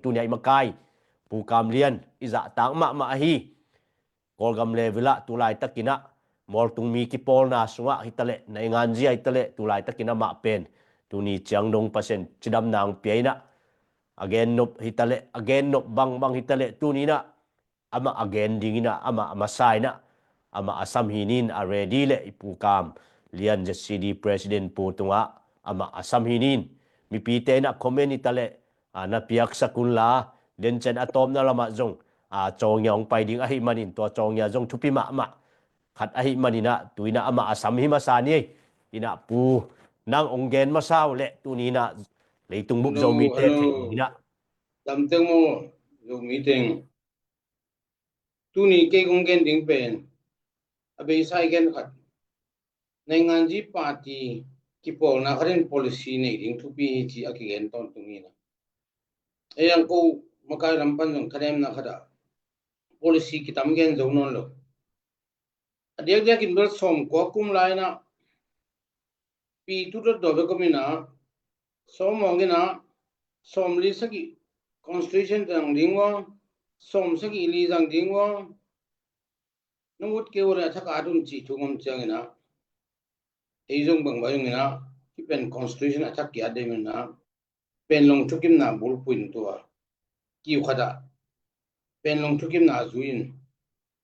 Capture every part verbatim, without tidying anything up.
tuni a i makai Pu Kam Lian i zahtak mahmah ahi. Kawlgam level ah tu laitakin ah mualtung mi kipawlna sungah hitaleh, nainganzi ah hitaleh, tu laitakin amah pen tuni ciang dong Pasian cidamna hong pia in ah, a gennop hitaleh, a gennop bangbang hitaleh, tuni in ah amah a gen dingin ah, amah a masa in ah, amah a sam hi nin, a ready leh i Pu Kam Lian Z C D President pu tungah amah a sam hi nin. Mipite in ah comment hitaleh, a, na piaksak unla, dencen a tawpna lamah zong, a, Cawngia hong pai ding ahih manin, tua Cawngia zong thupi mahmah khat ahih manin ah, tu in ah amah a sam hi masa ni. In ah Pu, nang hong gen masa uh leh, tuni in ah leitung bup Zomite theih ding in ah. Damteng maw, Zomite. Tuni kei kong gen ding pen a beisa i gen khat, nainganzi party kipawlna khat in policy nei ding thupi hi ci a kigen tawntung hi na. Ei ang ko makai lam pan zong thanemna khat ah policy kitam gen zo nawn lo. A diakdiakin bel sawmkua kum lai in ah Pi Tu Dot Daw bek om in ah, sawm awng in ah, sawmli sagih constitution zang ding ua, sawmsagih li zang ding ua, na ut kei uh leh a thak at un cih thu om ciangin ah, ei zong bangbang zong in ah, hih pen constitution a thak ki-at ding in ah, Panglong thukimna bulphuh in tua kiu khat ah Panglong thukimna zui in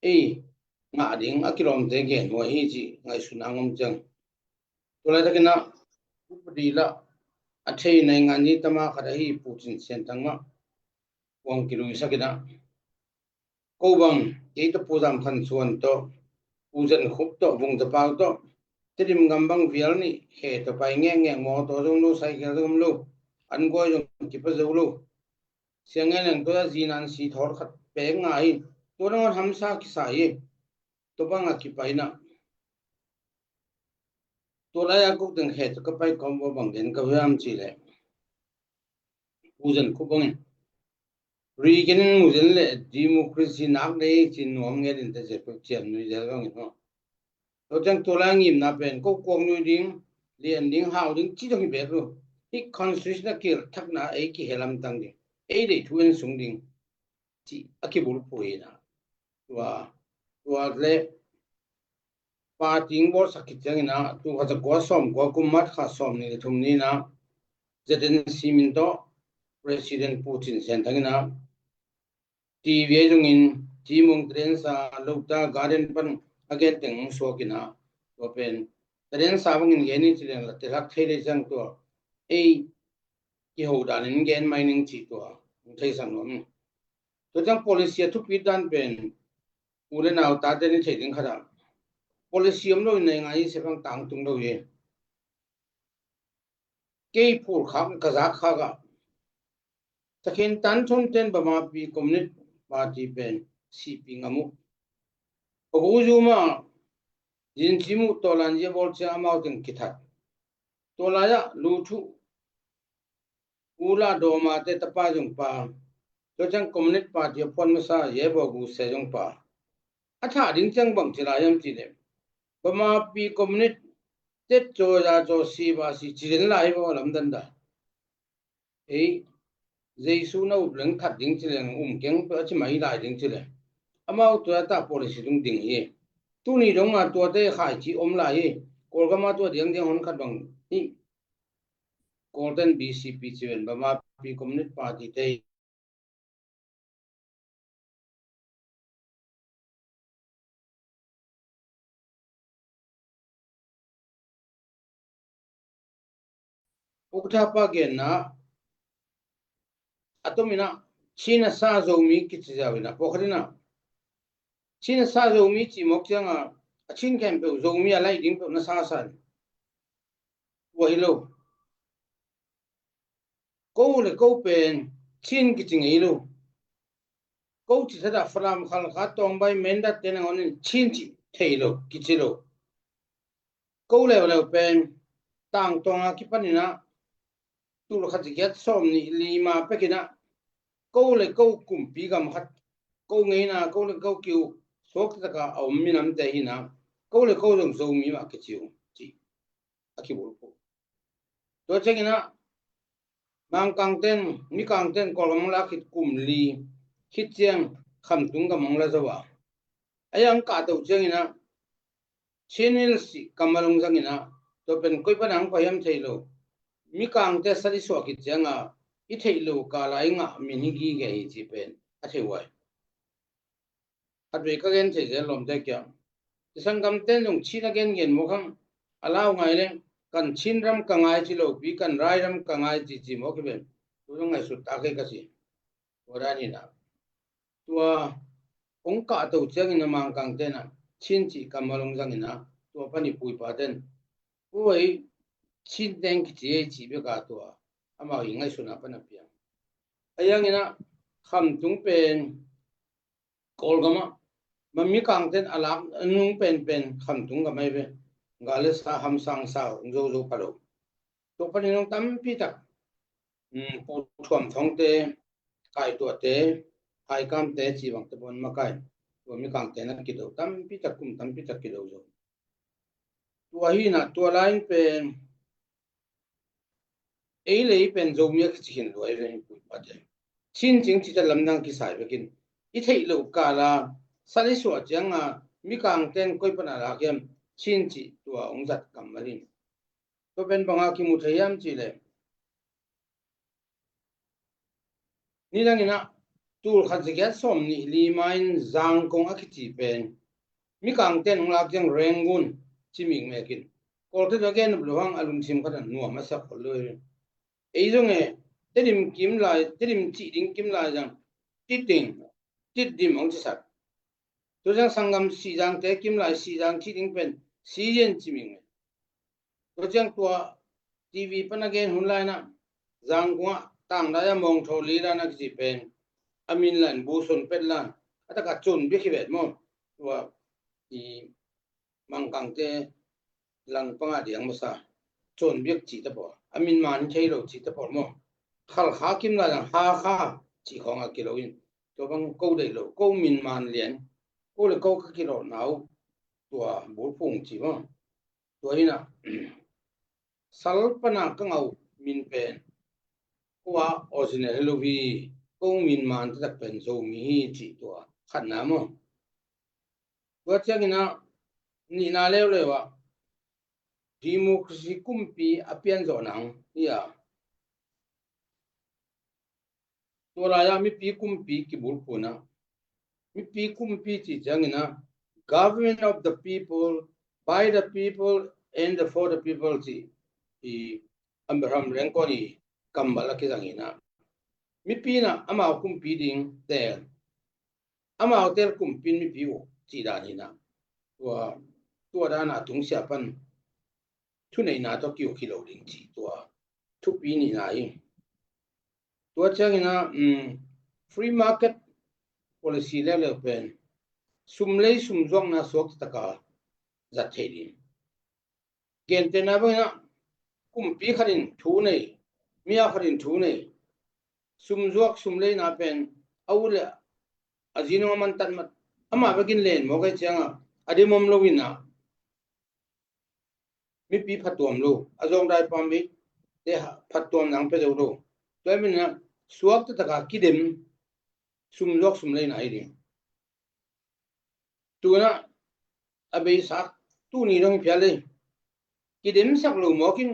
ei ngah ding a kilawmte gen uh ahi cih ngaihsutna hong om ciang, tua laitakin ah upadi lah a thei nainganzi tama khat ahi Pu Cin Sian Thang mah hong kiluisak in ah, ko bang, kei tawh Pu Zam Khan Suan tawh, Pu Zan Khup tawh, Vung Za Pau tawh, Tedim gam bang vial nih, he tawh pai ngekngek, mawtaw zong lo, cycle zong lo, an guai zong kipa zo lo. Siang ngen leng tua zinan si thawr khat pek ngai hi. Tua nangawn hamsa kisa hi. Tua bang a kipai in ah, tua lai a kuk teng he tawh ka pai kawm ua bang gen ka hiam cih leh, Pu Zan Khup bangin Reagan in muzen le democracy nak nei cin nuam ngen in ta zia pek cian nui zel bangin maw. Tua ciang tua lai ngimna pen ko kuak nui ding, lian ding, hau ding ci dong hi bek lo. Hih constitution a kil thakna ei kihelam tang ding, ei deih thu en sung ding ci a kibulphuh hi na. Tua, tua le party hong bawlsak khit ciangin ah, tu kha za kua sawm kua kum March kha sawm nih le thum ni in ah, Z N C min tawh President Pu Cin Sian Thang in ah, T V a zongin, Cimawng Tadensa, Lota Garden pan a gen teng hong suak in ah, tua pen Tadensa bangin gen in ci leng la telak thei lei ciang tua ei kiho danin gen mai ning cih tua hong theisak nuam ing. Tua ciang policy a thupit dan pen u le nau tate nih theih ding khat ah, policy om lo in nei ngai i sepang tangtung lo hi. Kei phul khak ka zak khak ah, takhin tan thun ten Bamapi Communist Party pen C P ngam uh. Ka gu zu mah zin ci muh tawlan zia bawl cia amau teng kithat. Tua lai ah lu thuh Ula Dawma te tapa zong pa, tua ciang Communist Party a phuan masa Ye Baw Gu se zong pa. A thah ding ciang bang ci lai hiam ci leh, Bamapi Communist tet caw za caw si ba si ci den lai hi baw lamdan da. Ei Jesu na up leng that ding ci leng um keng peuh a ci mai lai ding ci leh, amau tua ta policy dong ding hi. Tuni dong a tuate khai ci om lai hi. Kawlgam a tua diangdiang hon khat bang hi. Kawlten B C P ci ven Bamapi Communist Party te hi. Ukthapa genna a tomin ah Chin a sa Zomi kici ziau in ah pawlkhat in ah Chin a sa Zomi cih mawk ciangah a Chin khempeuh Zomi a laih ding peuh na sa sa in ua hi lo. Ko le ko pen Chin kici ngei lo. Ko ci thadah Falam, Khalkha, Tawngbai, Mindat te nangawn in Chin cih thei lo, kici lo. Ko leuleu pen tangtawng a kipan in ah tul khat za giat sawm nih li ma pek in ah ko le ko kumpi gam khat, ko ngeina, ko le ko kiu suak takah a om minamte hi in ah ko le ko zong Zomi mah kici uh cih a kibulphuh. Tua ciangin ah Mangkangten, Mikangten Kawlgam hong lak khit kum li khit ciang Khamtung gam hong la zo a. A yang kah to ciangin ah Chin Hills cih kammal hong zangin ah, tua pen koi pana hong pai hiam thei lo. Mikangte sat i suah khit cianga i theih lo kala i ngah min hi gige hi cih pen a thei uh ai. Khatvei ka gen thei zel lawmte kiang. I sanggamten zong Chin a gengen mawk hang, a lau ngai leng kan Chin ram ka ngai ci lopi kan rai ram ka ngai cici mawk hi ven. Tu zong ngaihsut ta kei ka ci. Tua dan hi na. Tua hong kah to ciangin a Mangkangten ah Chin cih kammal hong zangin ah, tua pan i pu i paten, ui, Chin teng kici ei cih bek a tua amau i ngaihsutna pan a piang. A yangin ah Khamtung pen Kawlgam ah, ma Mikangten a lak a nung penpen Khamtung gam ai ve. Gal le sa, hamsang sa hong zo zo pha lo. Tua panin hong tampi tak, um, Pu Thuam Thongte, Kaituahte, Haikamte cih bangte pawn makai. Tua Mikangte na kido tampi tak, kum tampi tak kido zo. Tua hi na, tua lai-in pen ei le ei pen Zomi a kici khin luai ve, pu i pate. Chin cing cih lamdang kisai vekin i theih lo kala sat i suah cianga Mikangten koi pana lak hiam Chin cih tua hong zat kammal in. Tua pen banga kimu thei hiam cih leh, nidangin ah tul khat za giat sawm nih li ma-in Zangkong a kici pen Mikangten hong lak ciang Rangoon ci mikmekin, Kawlte zong a gen nop lo hang a lungsim khat ah nuam a sak khol lo hi. Ei zong e, Tedim kim lai, Tedim cih ding kim lai zang Titing, Titdim hong ci sak. Tua ciang sanggam Sihzangte kim lai Sihzang cih ding pen Sizian ci ming e. Tua ciang tua T V pan a gen hun lai-in ah Zangkong ah tangdai a Mawngthaw li dan a kici pen a min lai-in Buson Pet lan a taka cun bia kivet maw? Tua i Mangkangte langpang a diang masa cun biak cih ta pawl, a min man thei lo cih ta pawl maw? Khalkha kim lai-in Hakha cih khawng a kilo in, tua bang ko deih lo, ko min man lian, ko le ko ka kilawhna uh tua bulphung ci maw? Tua hi na, sal pana ka ngah uh min pen ko a original hi lo hi, ko min man taktak pen Zomi hi cih tua khatna maw? Tua ciangin ah nihna leuleu ah democracy kumpi a pian zawh nang hi a. Tua lai-ah mipi kumpi kibulphuhna, mipi kumpi cih ciangin ah government of the people, by the people and for the people cih i Abraham Lincoln i kammal a kizang hi na. Mipi in ah amau kumpi ding teel, amau teel kumpi in mipi uk cih dan hi na. Tua, tua dan a tungsiah pan thuneihna tawh kiuk hi lo ding cih tua thupi nihna hi. Tua ciangin ah, um, free market policy leuleu pen sum lei sum zuakna suak taktak a zat thei ding. Gentehna bangin ah kumpi khat in thu nei, mi a khat in thu nei, sum zuak sum leina pen a ut le a zi nung a man tatmat, amah bekin len mawk ahih ciangah a dim om lo in ah mipi phattuam lo, a zawngdai pam bik te phattuam nang pia zo lo. Tua hi manin ah suak taktak a kidem sum zuak sum leina hi ding. Tu-in ah a beisa tuni dong hi phial ei. Kidemsak lo mawk in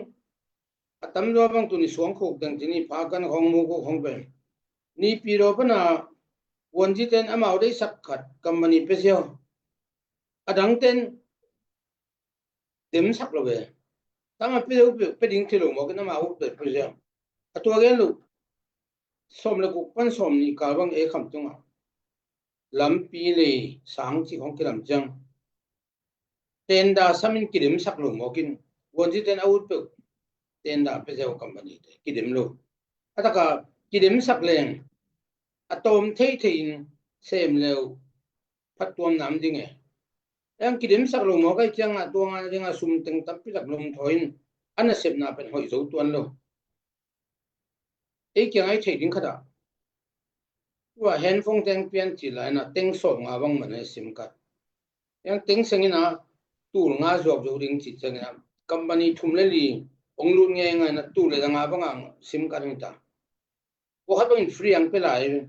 a tamzaw bang tuni suangkhuk teng tuni pha kan khawng mukuk khawng pen Naypyidaw pan a vuanzite in amau deihsak khat company pia ziau. A dangte in demsak lo ve. Tangah pia deuh pia ding thei lo mawk in amau ut pia ziau. A tua gen lo, sawm le guk pan sawm nih kal bang ei Khamtung ah lampi lei sang cih khawng kilam ciang tender sam in kidemsak lo mawk in vuanzite in a ut peuh tender pia ziau company te kidem lo. A takah kidemsak leng a tawm theithei in sem le uh phattuamna om ding e. Eng kidemsak lo mawk ahih ciangah tua ngah dingah sum teng tampi tak lum thawi in a nasepna pen hoih zo tuan lo. Ei kiangah i theih ding khat ah tua handphone teng pian cih lai-in ah teng sawm nga bang man a SIM card. Eng teng seng in ah tul nga zuak zo ding cih ciangin ah company thum le li hong lut ngeingai in ah tul le za nga bang a SIM card hong ta. Kua khat bangin free ang pia lai.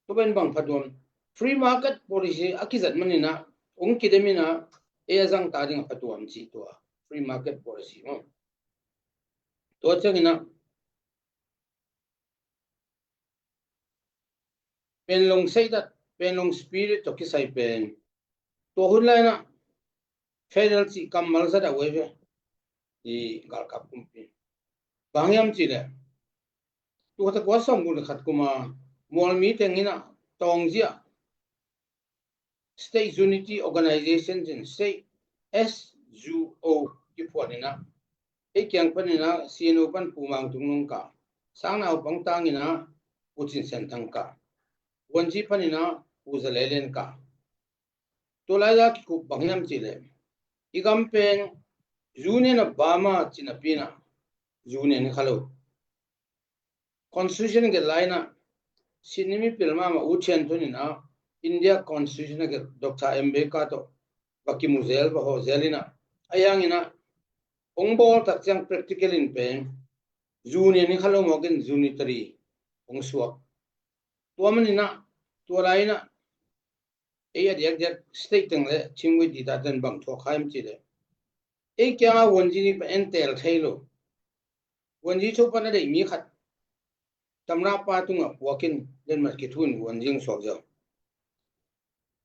Tua pen bang phatuam? Free market policy a kizat maninah ong kidem inah ei a zangta ding a phatuam cih tua free market policy maw. Tua cianginah Panglong seitat, Panglong spirit tawh kisai pen tua hun lainah federal cih kammal zat a uai ve. I galkap kumpi bang hiam cihleh, tua takua sawm guk le khat kuma mualmi tenginah tawngzia State Unity Organization cin, State S U O kiphuan inah ei kiang paninah C N O pan Pu Mang Tung Nung ka, Sang Nau Pang Tang inah Pu Cin Sen Thang ka, Wanji paninah Pu Za Le Lian ka. Tua laia kikup bang hiam cihleh, i gam pen Union of Burma cih napinah Union kha lo. Constitution gelh lainah Sydney mipil mahmah U Thian Thun inah India Constitution a gelh Doctor M B K tawh va kimu zel, va hawh zel inah a hianginah ong bawl tak ciang practical in pen Union hi kha lo mawkin unitary ong suak. Tua maninah tua lai inah ei a diakdiak state teng le Chin Wai Dita ten bang thuak kha hiam cihleh, ei kianga Wanji ni pa en tel thei lo. Wanji cho pan a deih mi khat tamra pa tungah puakin lenmat kithuin Wanji ong suak ziau.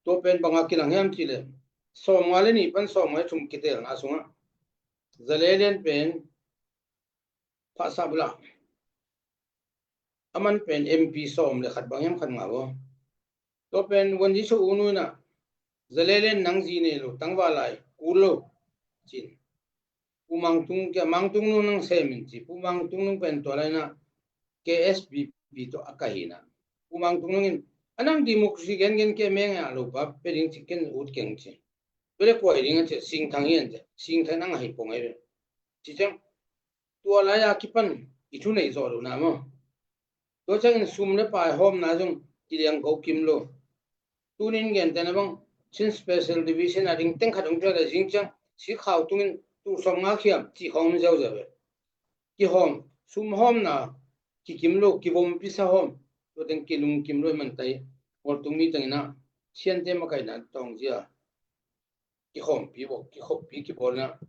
Tua pen banga kilang hiam cihleh, sawmnga le nih pan sawmnga le thum kitelna sungah Za Le Lian pen phahsah bulah aman pen M P sawm le khat bang hiam khat ngah aw. Tua pen Wanji Cho U Nu inah Za Le Lian nang zi nei lo, tangval lai kul lo cin. Pu Mang Tung kia, Mang Tung Nu nang sem in ci. Pu Mang Tung Nu pen tua lainah K S P P tawh a ka hinah Pu Mang Tung Nu in a nang democracy gengen kia meng a lo pa pe ding ci, ken ut keng ci. Pele kuai ding a ci, Singthang hi an ci. Singthang nang a hi pong ei ve ci ciang tua laia kipan i thu neih zawh lohna maw. Tua ciangin sum le pai hawmna zong kiliang ko kim lo. Tunin gentehna bang Chin Special Division a ding teng khat hong piak le zing ciang sikhau tungin tul sawmnga khiam cih khawng om ziauziau ve. Kihawm, sum hawmna kikim lo, kivompi sa hawm, tua teng kilungkim lo i mantai. Mualtung mi tenginah siante makaihna tawngzia kikhawmpi bawk, kikhoppi kibawlna.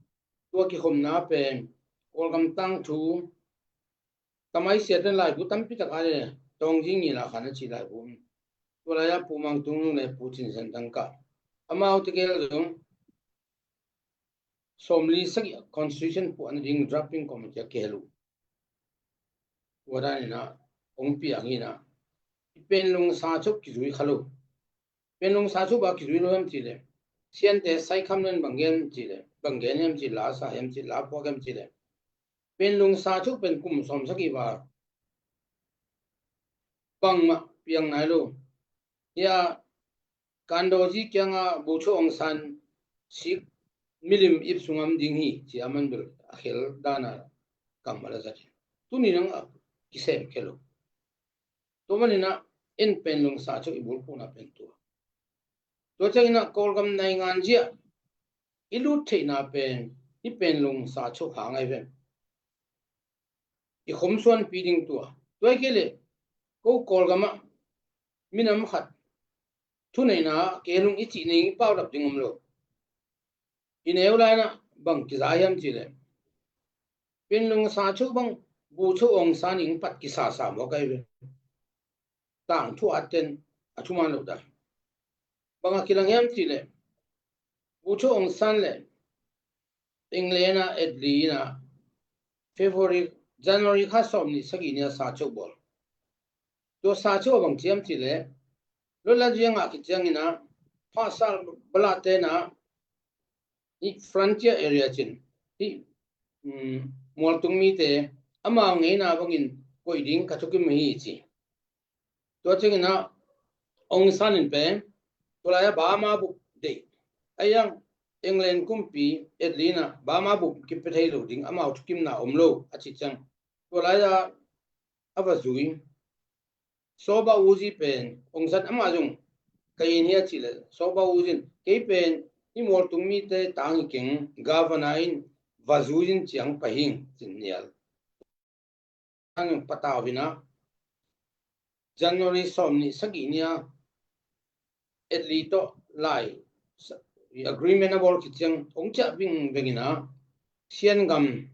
Tua kikhopna pen Kawlgam tangthu tamaisia ten laibu tampi tak a le tawngzing ngila khan a ci laibu. Tua laia Pu Mang Tung Nu le Pu Cin Sen Thang ka, amau tegel zong sawmli sagih a constitution puahna ding drafting committee a kihel uh. Tua daninah ong piang hinah i Panglong sa chok kizui kha lo. Panglong sa chok ba kizui lo hiam cihleh, siante saikham len bang gen cihleh, bang gen hiam cih, la sa hiam cih, la phuak hiam cihleh, Panglong sa chok pen kum sawm sagih ba bangmah piang nai lo. Hia Kandoji kianga Bogyoke Aung San sik milim ip sungam ding hi ci a man bel a khel dana kammal a zat hi. Tuni nang a kisem khel lo. Tua maninah en Panglong sa chok i bulphuhna pen tua. Tua cianginah Kawlgam naingan zia i lut theihna pen i Panglong sa chok hang ahi ven. I khomsuanpi ding tua. Tua hi kei leh ko Kawlgamah minam khat thuneihna ah kehlung i cih ning i paudap ding om lo. I neu lainah bang kiza hiam cihleh, Panglong sa chok bang Bogyoke Aung San ing pat kisasa mawk ahi ve. Tangthu aten a thuman lo ta. Bang a kilang hiam cihleh, Bogyoke Aung San le England a Attlee inah February, January kha sawm nih sagih ni a sa chok bawl. Tua sa chok a bang ciam cihleh, lotla ziangah kicianginah phahsal balahte inah hih frontier area cin hih mualtung mite amau ngeina bangin koih ding ka thukim hi ci. Tua cianginah Aung San in pen tua lai-ah Burma bup deih a, iang England kumpi Attlee inah Burma bup kipia thei lo ding, amau thukimna om lo a cih ciang tua lai-ah a va zui. Sohba U Zi pen Aung San amah zong ka in hi a cih leh, Sohba U Zi in kei pen hih mualtung mite tang hi keng, governor in va zui in ciang pai hing cin nial. Ang patau hi inah January sawm nih sagih ni-a Italy tawh lai agreement a bawl khit ciang hong ciah vingveng in ah Sian gam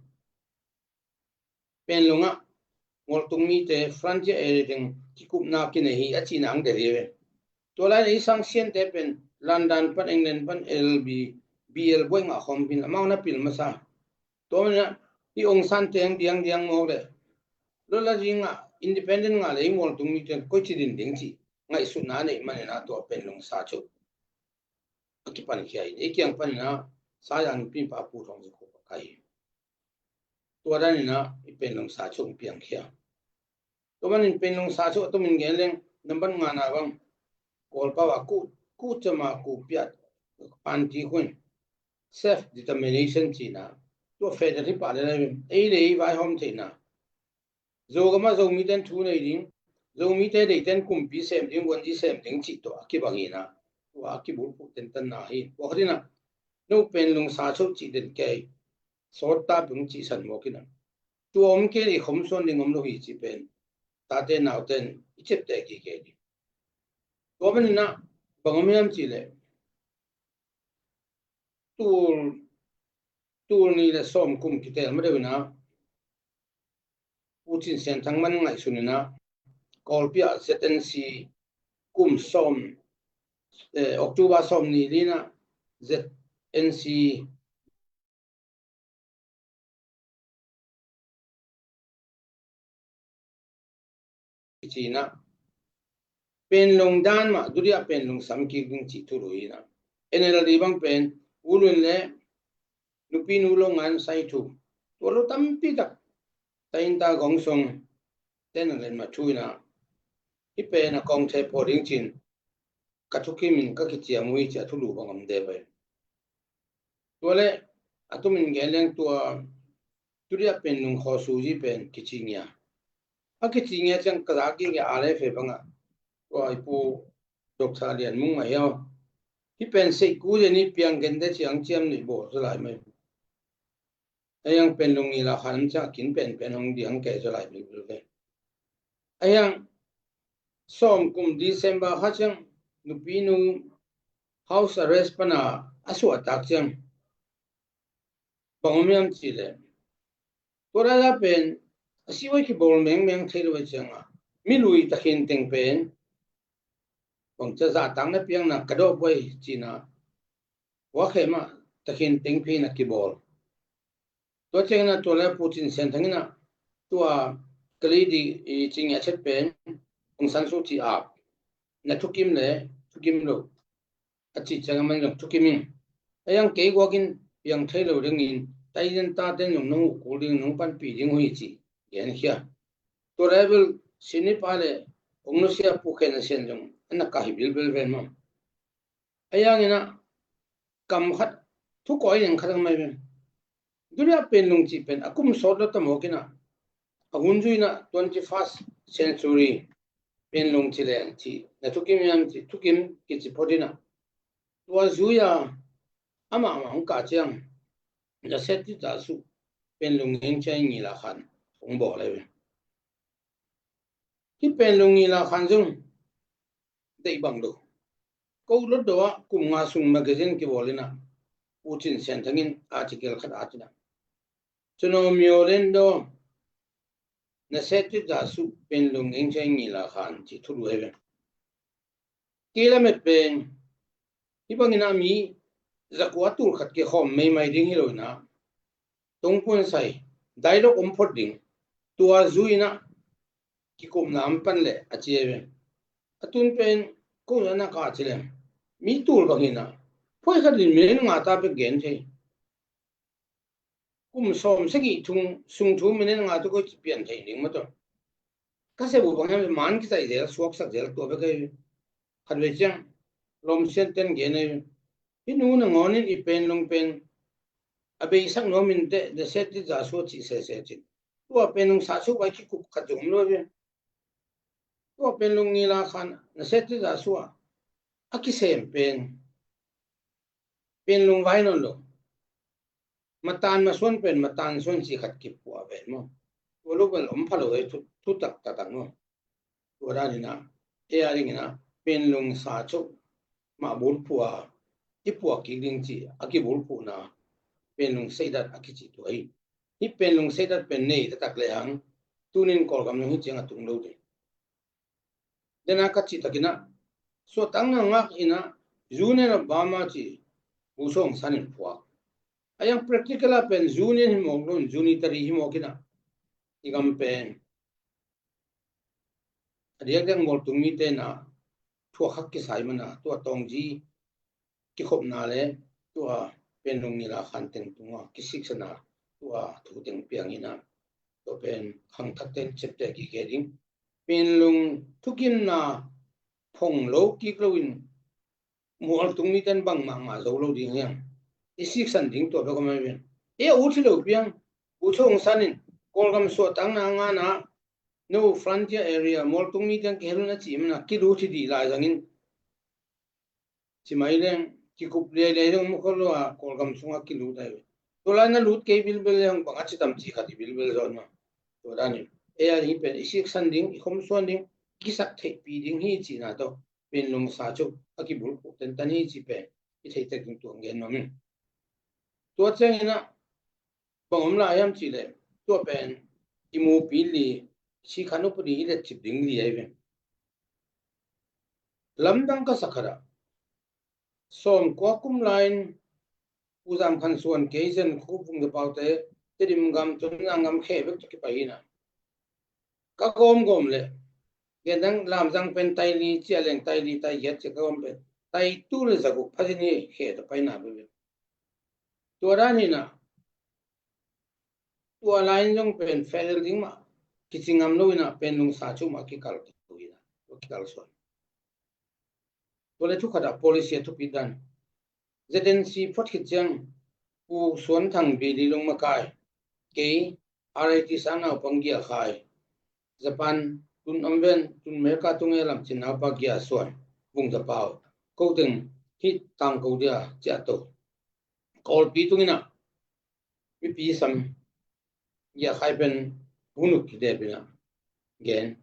Panglong ah mualtung mite frontier area teng kikupna kinei hi a cihna ang del hi ve. Tua lai-in i sang Siante pen London pan, England pan L B, B L buai ngah khawm pin amau na pil masa. Tua manin ah i Aung San teng diangdiang mawk leh lawla zing ah independent ngah leh i mualtung mite koici din ding cih ngaihsutna a neih manin ah tua Panglong sa chuk a kipankhia hi. I kiang panin ah Saya nupi pa Pu Thawng Za Khup a kai hi. Tua danin ah i Panglong sa chuk piangkhia. Tua manin Panglong sa chuk a tumin gen leng nambat ngana bang Kawlpau a ku, ku cama ku piat panti khun self determination cihna tua federal hi pah le lai ei le ei vaihawm theihna Zogam ah Zomite in thu nei ding, Zomite deite in kumpi sem ding, guanzi sem ding cih tua a kibang hi in ah tua a kibulphuh tentanna hi. Tua khat in ah no Panglong sa chuk cih den kei sawt ta pung cihsan mawk in ah tua om kei le i khom suan ding om lo hi cih pen tate naute in i ciapteh kei kei ding. Tua manin ah bang om hiam cih leh tul, tul nih le sawm kum kitel ma deuh in ah Pu Cin Sian Thang man ngaihsun in ah Kawlpi ah Z N C kum sawm, eh, October sawm nih li in ah Z N C ci in ah Panglong dan mah Duria Panglong sam kik ding cih thulu hi in ah N L D bang pen U Lun le nupi nu lo ngan sai thu tua lo tampi tak ta in ta gong song ten a len ma thu in ah hi pen a kong the pho ding cin ka thukim in ka kiciam uh hi ci a thulu bang om de pai. Tua le a tumin gen leng tua Duria Panglong khaw suzi pen kici ngia. A kici ngia ciang ka za kik a le fe bang ah tua i Pu Doctor Lian Mung mah hiau hi pen seih ku ze ni piang gen de ciang ciam nih bawl za lai mai. A hiang Panglong ngila khan ciang a kin pen pen hong diang kei za lai bilbil ve. A hiang sawm kum December kha ciang nupi nu house arrest pana a suahtak ciang bang om hiam cih leh tua lai la pen a siwai kibawl mengmeng thei lo ciang a mi lui takhin teng pen bang ca zahtakna piangna ka dawh buai cihna Ua khe mah takhin tengphi na kibawl. Tua ciangin a tua le Pu Cin Sian Thang in a tua kali di i cing a chet pen Aung San Suu Kyi ap na thukim le thukim lo a ci ciang a man zong thukim in a yang kei guakin piang thei lo dingin taiden taten zong nong uh kul ding nong panpih ding uh hi ci gen khia. Tua le bel sinipa le ong nusia Pu Khen Sian zong a na ka hi bilbel ven mah. A yangin a kam khat thu koi neng khat ang mai ven. Dunia pen lungci pen a kum sawt lo tamawk in a a hun zui in a twenty first century pen lungci leng ci na thukim yam ci thukim kici phot in a tua zui a amah mah hong kah ciang na set ti ta su pen lungeng ciang ngila khan hong bawl ai ven. Hih pen lungngila khan zong deih bang lo. Ko lot do ah kum nga sung magazine kibawl in a Pu Cin Sian Thang in article khat at in a Chunawmyo len do na set ti ta su pen lungeng ciang ngila khan ci thulu ai ven. Kei lamet pen hih bangin a mi zakua tul khat kikhawm meimai ding hi lo in a tongpuan sai dailok om phot ding tua zui in a kikumna om pan le a ci ai ve. A tun pen ko na na ka ci lem mi tul bangin a phoi khat in minute nga ta bek gen thei. Kum sawm sagih thung sung thu minute nga tu ko ci pian thei ding maw taw. Ka se bu bang hiam man kitai zel suaksak zel tua bek ai. Khat ve ciang lom sian ten gen ai. Hih nu na ngawnin i pen lung pen a beisak nuam in teh na set ti za sua cih sese cin. Tua pen lung sa su vai kikup khat zong om lo ve. Tua pen lung ngila khan na set ti za sua a kisem pen pen lung vai non lo. Matan masuan pen matan suan ci khat kipuah ven maw. Tua lo pen om pha lo ei thu, thu tak tak tak maw. Tua dan in ah, ei a ding in ah, Penlung sa chu mah bulphuh a, i puak kik ding ci a kibulphuhna Penlung seidat a kici tua hi. Hih Penlung seidat pen nei taktak le hang, tunin Kawlgam zong hih ciang a tung lo ding. Dena ka cih takin ah, suahtakna ngak in ah, Union of Burma ci Pu Sawng San in phuak. A yang practical ah pen Union hi mawk lo in, unitary hi mawk in ah, i gam pen a diakdiak mualtung mite in ah thuak hak kisai man a, tua Taungji kikhopna le tua Penlung Nila Khan teng tungah kisiksana, tua thu teng piang in ah, tua pen khangthakte in ciapteh kik ding. Penlung thukimna phong lo kik loin mualtung mite in bang mahmah zo lo ding hiam? I siksan ding tua bek om ahi ve. E, a ut hi lo piang, Pu Sawng San in Kawlgam suahtakna ngan ah, no frontier area, mualtung mite in kihel un a cih man a kilut hi dih lai zangin, ci mai leng kikup liailiai ding om khol lo a, Kawlgam sungah kilut ahi ve. Tua lai na lut kei bilbel leng bang a ci tam cih khat i bilbel zawn mah. Tua dan in, ei a ding pen i siksan ding, i khomsuan ding, i kisak theihpih ding hi cihna tawh Penlung sa chu a kibulphuh tentan hi cih pen i theitek ding tua gen nuam ing. Tua ciangin ah bang om lai hiam cih leh, tua pen i mupi li, sikhan upadi i letcip ding li ahi ve. Lamdang ka sak khat ah, sawmkua kum lai-in Pu Zam Khan Suan, kei Zen Khup, Vung Za Pau te, Tedim gam, Tonzang gam khe bek tawh kipai hi in ah, ka gawmgawm leh, gen dang Lamzang pen tai li, Cia Leng tai li, tai giat ci a ka gawm pen, tai tul le za guk phazin hi, khe tawh paina bek bek. Tua dan hi in ah, tua lai-in zong pen federal ding mah kici ngam lo in ah, Penlung sa chu mah kikal to hi in ah, tua kikal suan. Tua le thu khat ah policy a thupit dan. Z N C phot khit ciang, Pu Suan Thang, Bili Lung makai, kei, R I T sang naupang Gia Khai, Japan tun om ven, tun America tung e lam cin naupa Gia Suan, Vung Za Pau, ko teng hih tangko dia ciah to. Kawlpi tung in ah, mipi sam, Gia Khai pen Pu Nuk Kidep in ah gen,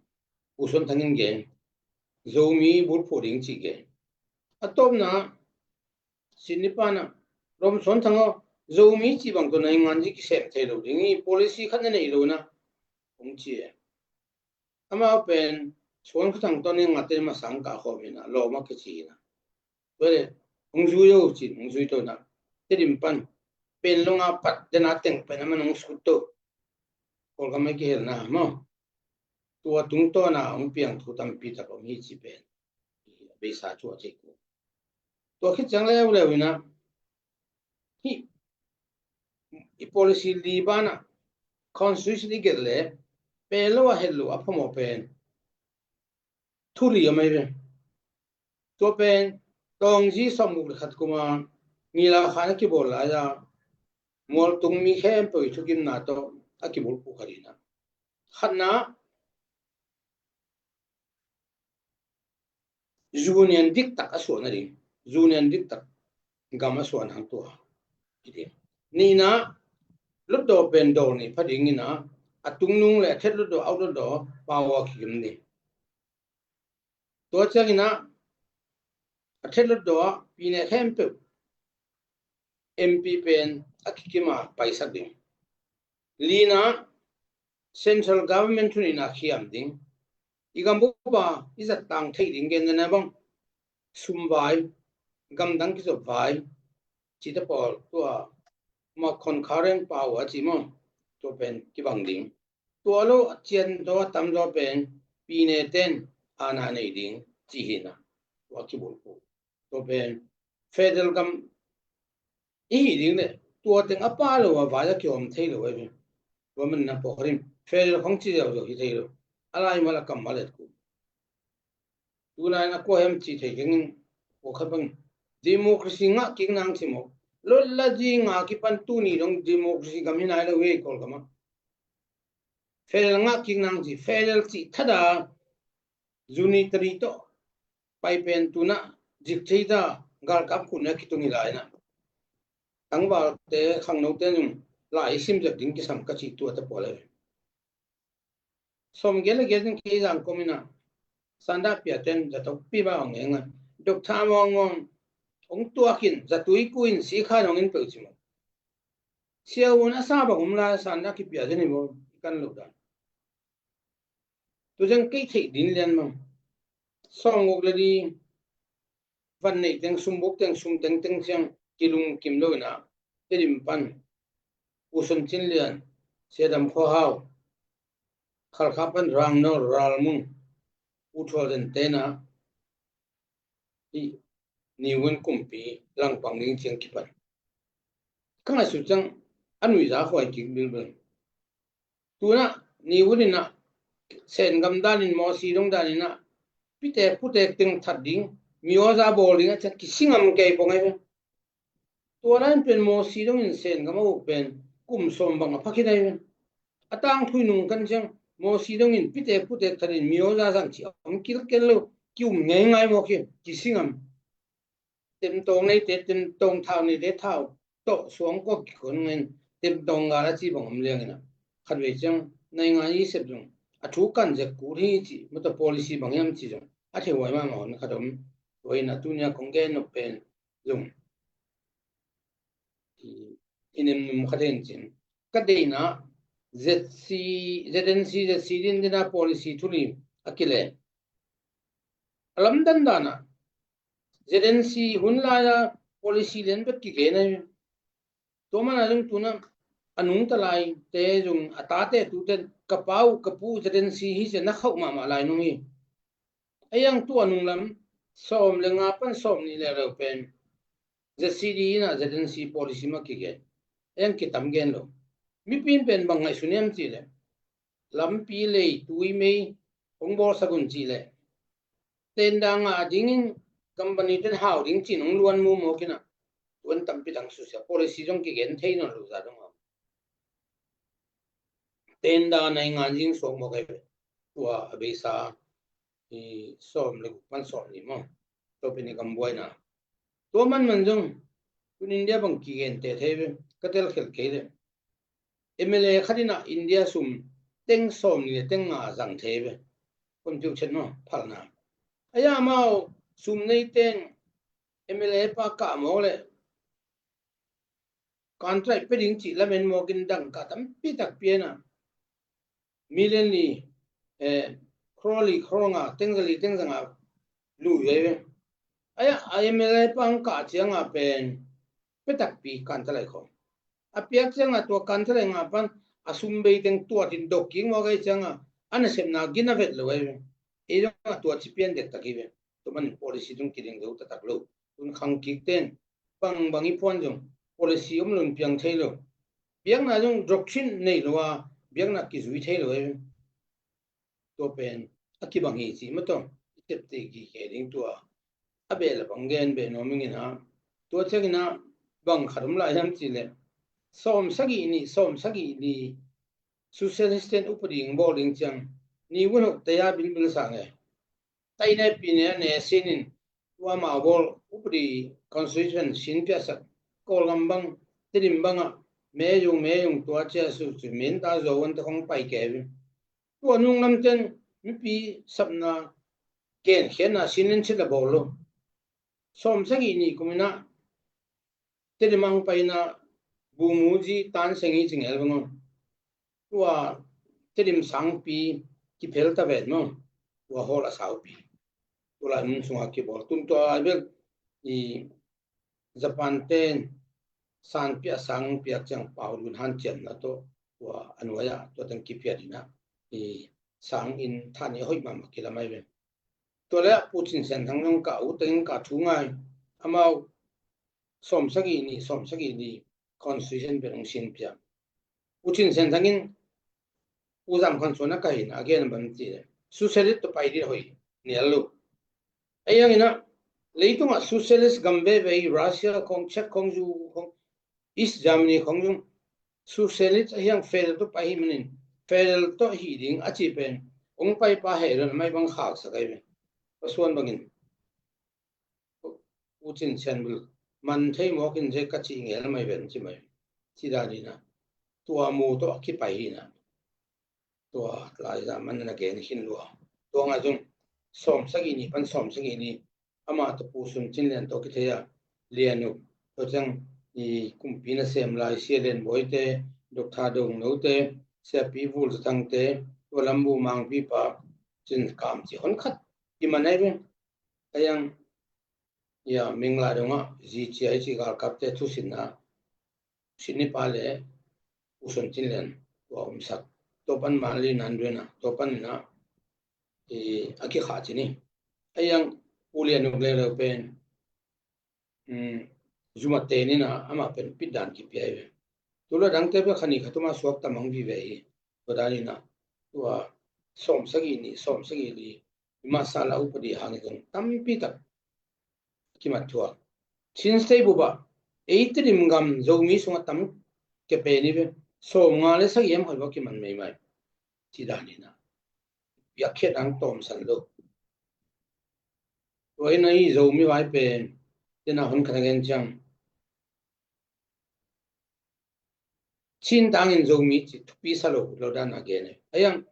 Pu Suan Thang in gen, Zomi bulphuh ding cih gen. A tawpna, Sydney pan ah, Rom Suan Thang aw, Zomi cih bang tawh na hi ngan ci kisem thei lo ding hi, policy khat na nei lo in ah, hong ci e. Amau pen Suan Kha Thang tawh ni ngate masang kah khawm hi in ah, lawm a kici hi in ah. Tua leh hong zui o cin hong zui to in ah, Tedim pan Penlung a pat dena teng pen a man hong sut to. Kawlgam a kihelna maw, tua tungtawn a hong piang thu tampi tak om hi cih pen a beisa thu a thei kul. Tua khit ciang leuleu in ah, hih i policy li banah constitution i gelh leh, pel lo a het lo a phamawh pen thu li om ahi ve. Tua pen Taungji sawmguk le khat kum a Nila Khan a kibawl lai-a mualtung mi khempeuh i thukimna tawh a kibulphuh khat hi in ah, khatna, union diktak a suah nading, union diktak gam a suah nang tua hi ding. Nihna, Hlutdaw pen dawl nih pha ding in ah, a tungnung le a thet Hlutdaw, a ut Hlutdaw power a kikim ding. Tua ciangin ah, a thet Hlutdaw ah pine khempeuh M P pen a kikim a paisak ding. Lina, central government thu nihna khiam ding. I gambup a i zat tang theih ding, gen dena bang, sum vai, gamdang kizop vai, cite pawl tua ma concurrent power a ci maw, tua pen kibang ding. Tua lo a cian zaw a tam zaw pen pine ten aana nei ding ci hi in ah, tua kibulphuh. Tua pen federal gam i hih ding leh, tua teng a pha lo a vai a kihawm thei lo ahi ve. Tua man na pawh khat in federal khong ci ziauziau hi thei lo. A laimal a kammal et kul. Tunai in a kua hiam cih thei keng in, kua khat bang democracy ngah kik nang ci maw. Lotla zi nga kipan tuni dong democracy gam hi nai lo hi Kawlgam ah. Federal ngah kik nang ci, federal cih thadah unitary tawh pai pen tunah zik thei ta, galkap khut na kitung hi lai in ah. Tangvalte, khangnote nung lai i sim zek ding kisam ka cih tua ta pawl ahi. Sawm giat le giat in kei zang kom in ah, Sanda pia ten zato pi ba ong enga. Dok tha mong mong ong tuakin zatui kuin si khan ong in peuh ci mong. Sia un a sa bang um lai sanda kipia zeni mong kan lo dan. Tu zeng kei thei din lian mong. Song gok le di van nei teng sum buk teng sum teng teng ciang kilung kim lo ina. Tedim pan Usun Cin Lian, Siadam Khuahau, Khalkha pan Rang Nor Ral Mung, U Thual Den tena i niwin kumpi langpang ding ciang kipan. Ka ngaihsut ciang a nuiza huai kik bilbil. Tuna niwin ina Sen gam danin Mawsi dong danin a pitek putek teng that ding, mioza bawl ding a ciang kisingam kei pong ai ve. Tua lain pen Mawsi dongin Sen gam a uk pen kum sawm bang a phakhin ai ve. A tangthui nung kan ciang Mawsi dongin pitek putek thatin mioza zang ci om kilkel lo, ki um ngei ngai mawk hi, kisingam. Temtawng neite temtawng, thau neite thau tawh suang kua kikhon ngen temtawng gal a ci bang om liangina. Khatvei ciang naingan i sep zong a thu kan zek kul hi ci mawtaw policy bang hiam ci zong a thei huai mahmah hon khat om. Huaina tunia kong gen nop pen zong i nemnum khat hen cin ka deina ZC, ZNC, ZC din dina policy thuli a kile. A lamdan dana ZNC hun laia policy lian bek kigen ai. Tua mana zong tuna a nungta laite zong a tate tute ka pa uh ka pu uh ZNC hi sia na khauh mahmah lai nung hi. A iang tua nunglam sawm le nga pan sawm nih le lo pen ZCD ina ZNC policy ma kigen. A iang kitam gen lo. Mipi in pen bang ngaihsun hiam cih leh lampi lei tui mei hong bawlsak un cih leh tenda ngah dingin company ten hau ding cin hong luan mumawk ina tuan tampi dang susia policy zong kigen thei nawn lo za dong a. Tenda naingan zing suak mawk ai ve. Tua a beisa i sawm le guk pan sawm nih maw? Tua pen i gambuaina. Tua manman zong tun India bang kigente thei ve ka telkhelh kei le MLA khat ina India sum teng sawm nih le teng nga zang thei ve. Kon piu chet maw phalna. A iah amau sum nei teng MLA pa kah mawk le contract pe ding cih lamen mawkin dangka tampi tak piana million li, eh, crore li crore nga teng zali teng zanga lui ai ve. Ai a MLA pang kah cianga pen pe takpi kan talai khawng a piak cianga tua kan talai nga pan a sum bei teng tuatin dok kik mawk ai cianga a nasepna gina vet lo ai ve. Ei zong a tua ci pian dek tak hi ve. Tua manin policy tung kiding zo taktak lo. Tun khang kik ten bang bang i puan zong policy om lo in piang thei lo. Biakna zong doctrine nei lo a biakna kizui thei lo e. Tua pen a kibang hi ci mataw i tepte kikhe ding tua a beh le bang gen beh nuam ing in a. Tua ciangin a bang khat om lai hiam ci le sawm sagih nih sawm sagih li socialist ten upadi ing bawl ding ciang ni vun hok taya bilbil sang e. Tainai pine a ne sinin tua mah bawl upadi constitution sin piasak Kawlgam bang Tedim bangah meyung meyung tua cia su cu min ta zo an te khong pai ke vi. Tua nung lamten mipi sapna genkhiatna sin in chit la bawl lo. Sawm sagih nih kuminah Tedim ang paina bumuji tan sengi cingel bang on. Tua Tedim sangpi kiphel ta vet maw? Tua hawl a saupi. Tua lai mun sunga kibawl tun tua lai bel i Japan ten san piah sang piak ciang pau dun han ciamna tawh tua a nuai-ah tua teng kipia dinah i sang in than i hoih mahmah kilamai ve. Tua le Pu Cin Sian Thang zong ka ut tengin ka thu ngai. Amau sawm sagih nih sawm sagih nih constitution pen hong sin pia. Pu Cin Sian Thang in Pu Zam Khan Suan a kahin a gen a bang ti le socialist to pai dit hoih nial lo. A iang ina leitungah socialist gam veve i Russia khong Czech khong zu khong East Germany khong zung socialist a hiang federal to pai hi manin federal to hi ding a ci pen hong pai pa hei lon mai bang khak sa kai ve. Pasuan bangin Pu Cin Sian bul man thei mawkin zek ka ci ngel mai ven ci mai. Ci dan ina tua mu to a kipai hi na. Tua lai zaman na gen hin lua. Tua ngai zung sawm sagih nih pan sawm sagih nih, amah tawh Pu Sun Cin Lian tawh kithei a, Lian Uk, tua ciang i kumpi nasem lai Sia Lian Bawi te, Doctor Dong No te, Sia Pi Vul Za Thang te, tua lam bu Mangpi pa Cin Kam ci hon khat i man ai ve. Ayang ia Mingla dongah zi ciai ci galkap te thusinna, sin ni pa le Pu Sun Cin Lian tua umsak, tua pan Manli Nan Duina, tua pan ina i a kikhah ci ni. Ayang Pu Lian Uk leuleu pen, um, zumate nina amah pen pitdan kipia ai ve. Tula dangte pen khani khatuma suak tamang vive hi. Tua danina tua sawm sagih nih, sawm sagih li, i masa la upadi hangin zong tampi tak kimat thuak. Chin State bup ah ei Tedim gam Zomi sungah tam kepe ni ve. Sawm nga le sagih em hoi bawk kiman meimai. Ci danina piakkhiat ang tawmsan lo. Tua ina i Zomi vai pen tena hon khat a gen ciang Chin tangin Zomi ci thupi sa lo, lo dan a gen e. Ayang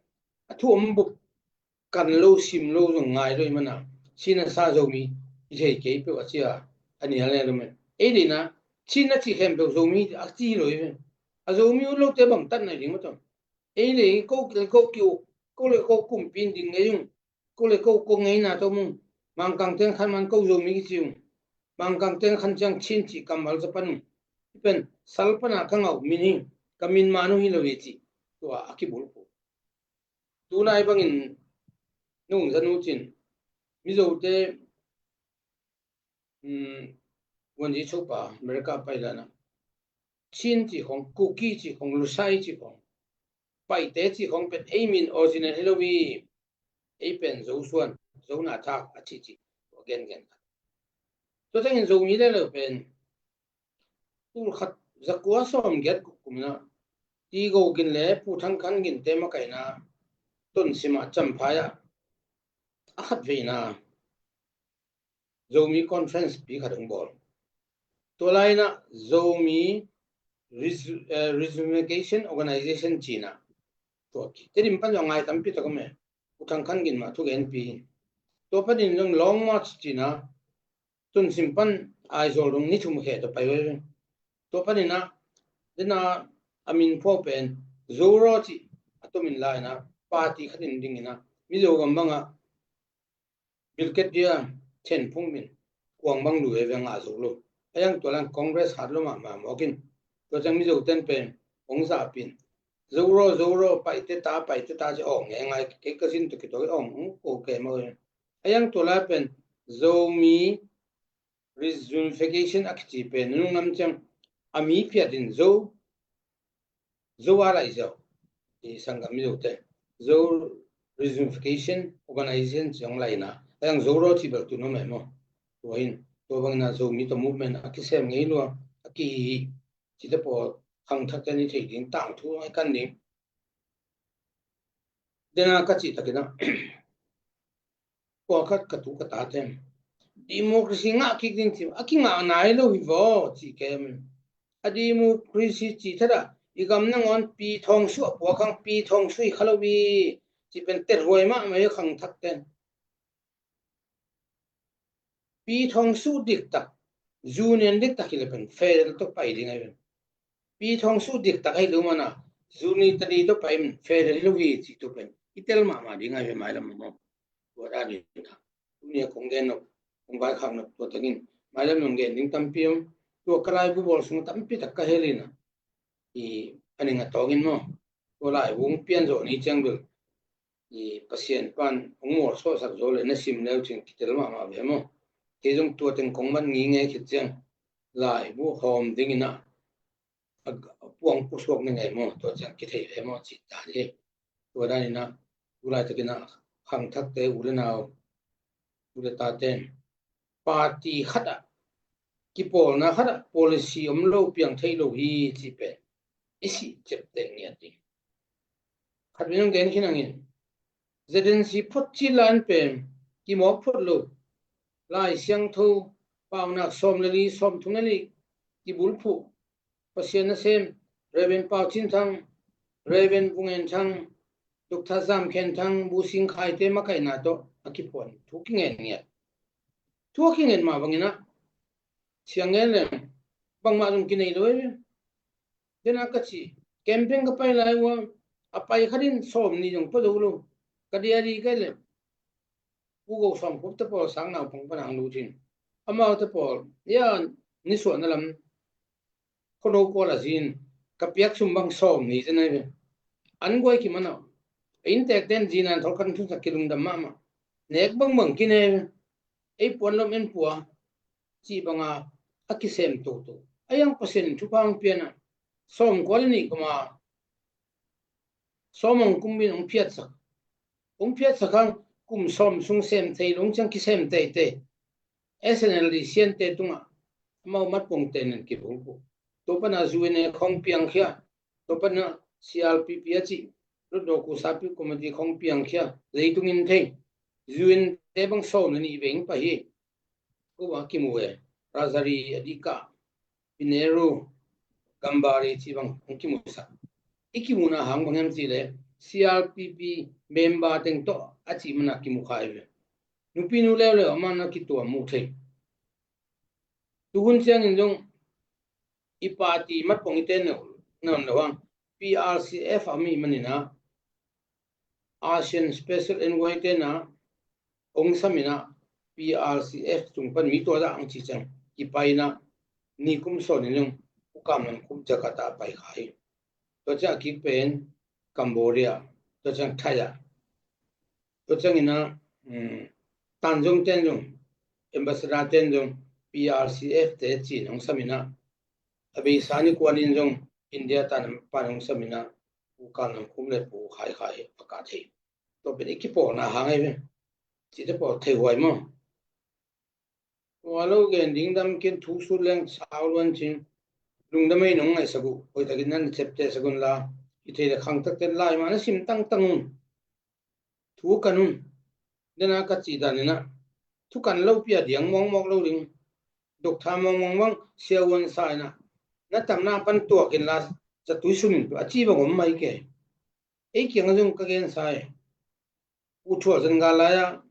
a thu om bup kan lo sim lo zong ngai lo i mana Chin a sa Zomi i thei kei peuh a cia a nia le lo me. Ei le ina Chin a ci khempeuh Zomi a ci lo i ve. A Zomi ut lote bang tat nai ding maw tawh. Ei le ko ko kiu ko le ko kumpi in ding ngei ung. Ko le ko ko ngeina tawh mung. Mangkang teng khan man ko Zomi kici ung. Mangkang teng khan ciang Chin cih kammal za pan ung. I pen sal pana ka ngauh min hi, ka min man uh hi lo hi cih tua a kibulphuh. Tunai bangin nung zanu cin Mizote, um, Wanzi Chopa America pai lana Chin cih khong, Kuki cih khong, Lusai cih khong, Paite cih khong pen ei min original hi lo hi. Ei pen Zosuan, Zona thak a cih cih tua gengen khat. Tua tengin Zomi le lo pen tul khat zakua sawm giat kumna Ti Go Gin le Pu Thang Khan Gin te makaina Tonsim a Champhai ah a khat veina Zomi conference pi khat hong bawl. Tua laina Zomi Resu-, eh, Reunification Organization cina tua ki Tedim pan zong ngai tampi tak om e. Pu Thang Khan Gin mah thugenpi hi. Tua panin zong Long March cina Tonsim pan Aizawl dong ni thum khe tua pai ve. Tua panina dena a min phuak pen Zoro cih a tumin laina party khatin dingina Mizo gam banga Bilket dia Thenphung min kuang bang lu e ve ngah zo lo. Ayang tua lang Congress hat lo mahmah mawkin tua ciang Mizo ten pen hong zahpin Zoro, Zoro, Paite ta, Paite ta ci awng e ngai kei ka zin tua kituak awng hong ko ke maw e. Ayang tua lai pen Zomi Reunification a kici pen nunung lam ciang a mi phiatin Zo Zo a laih ziau i sanggam Mizote Zo Reunification Organization ciang laihna ayang Zoro cih bel tun om e maw. Tua hin tua bangina Zomi tawh movement a kisem ngei lua a kihi hi. Cite pawl khangthakte ni thei ding tangthu ngai kan ding. Dena ka cih takina pawlkhat ka tu ka tate democracy ngah kik ding ci a kingah nai lo hi vaw cih kem. A democracy cih thada i gam nangawn pi thawng suh a puak hang pi thawng suh hi kha lo hi cih pen tethuai mahmah hi khangthakte. Pi thawng suh diktak union diktak hi le pen federal tawh pai ding ahi pen. Pi thawng suh diktak ahi lo mana unitary tawh pai in federal hi lo hi cih tu pen i tel mahmah ding ahi pen mailam maw. Tua dan in a tunia kong gen nop kong vaikhak nop tua takin mailam nong gen ding tampi om. Tua ka laibu bawl sung tampi tak ka hel ina i a ning a tawngin maw. Tua laibu hong pian zawh ni ciang bel i Pasian pan hong mual suahsak zo le na sim leu cin kitel mahmah ve maw. Kei zong tua teng kong man ngi nge khit ciang laibu hawm dingina a puang pusuak ni ngei maw tua ciang kithei ve maw cih ta hi. Tua danina tu laitakin a khangthakte u le nau u le taten party khatah kipawlna khatah policy om lo piang thei lo hi cih pen i sih ciapteh ngiat ding. Khat min hong gen khin hangin Z N C phot cil lan pen kimawk phot lo. Lai Siangtho paunak sawm le li sawm thum le li kibulphuh Pasian nasem Reverend Pau Cin Thang, Reverend Vung En Thang, Doctor Zam Khen Thang, Bu Sing Khai te makaihna tawh a kiphuan thu kingen ngiat. Thu a kingen mah bangin ah siang ngen leng bangmah zong kinei lo ei ve. Dena ka ci, campaign ka pai lai ua a pai khat in sawm ni zong pua zo lo. Ka diary kai leh Pu Go Sawm Khup te pawl sang naupang pan ang lut in, amau te pawl ia nisuahna lam khuano kual a zin ka piak sum bang sawm ni te nai ve. An guai ki man a, inntek ten zin an thol kan thunsak kilungdam mahmah. Nek bangbang kinei ve. Ei puan lom en pua cih banga a kisem toto a, iang Pasian in thupha hong pian a, sawm kual a nih kuma sawm hong kum in hong phiatsak, hong phiatsak hang kum sawm sung sem thei lo hong ciang kisem teitei. S N L D siante tungah amau matpongte nen kibulphuh. Tua pana U N A khong piangkhia, tua pana C R P P a cih Lutdaw Kusapi Committee khong piangkhia, leitungin thei U N te bang sawm le nih veng pah hi. Ko bang kimu e, Rajari a dikah Pineru, Gambari ci bang hong kimusak. I kimuna hang bang hiam cih leh C R P P member teng tawh a cih mana kimu khai ve. Nupi nu leuleu a mana kituam mu thei. Tuhun ciangin zong i party matpong i ten nawn lo hang P R C F a mi manin ah ASEAN Special Envoy tena hong samin ah P R C F tung pan mi tua dah ang ci ciang kipaina ni kum sawnin zong U Kam Lam Khup Jakarta pai khai. Tua ciang a kik pen Cambodia, tua ciang Thai ah, tua ciangin ah Tanzong ten zong, Ambassador ten zong P R C F te cin hong samin ah, a beisa ni kuanin zong India tan pan hong samin ah U Kam Lam Khup le Pu Khai Khai a kah thei. Tua pen i kipawlna hang ei ve. Cite pawl thei huai maw? Tua lo gen ding dam kin thu sut leng sau luan cin. Lungdam ei nong ngaihsak uh, hoihtakin nan ciaptehsak un la, i thei le khangtakten lai mah na sim tangtang un. Thu kan un. Dena ka cih danin ah thu kan lopi a diang mawngmawk lo ding. Doctor mawngmawng bang siavuan sa in ah na tamna pan tuakin la, zatui sumin a ci bang om mai ke. Ei kiang zong ka gen sa e. U thuah zan gal lai-ah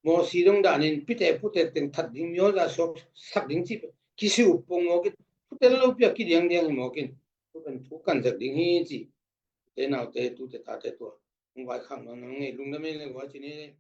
mawsi dong danin pite pute teng that ding, miawl za suak sak ding cih kisi up pong mawkin, pute lopi a kidiangdiang hi mawkin, thu kan thu kan zak ding hi cih. Te naute, tute tate tua hong vaikhak nawn ngei, lungdam ei le guai ci ni.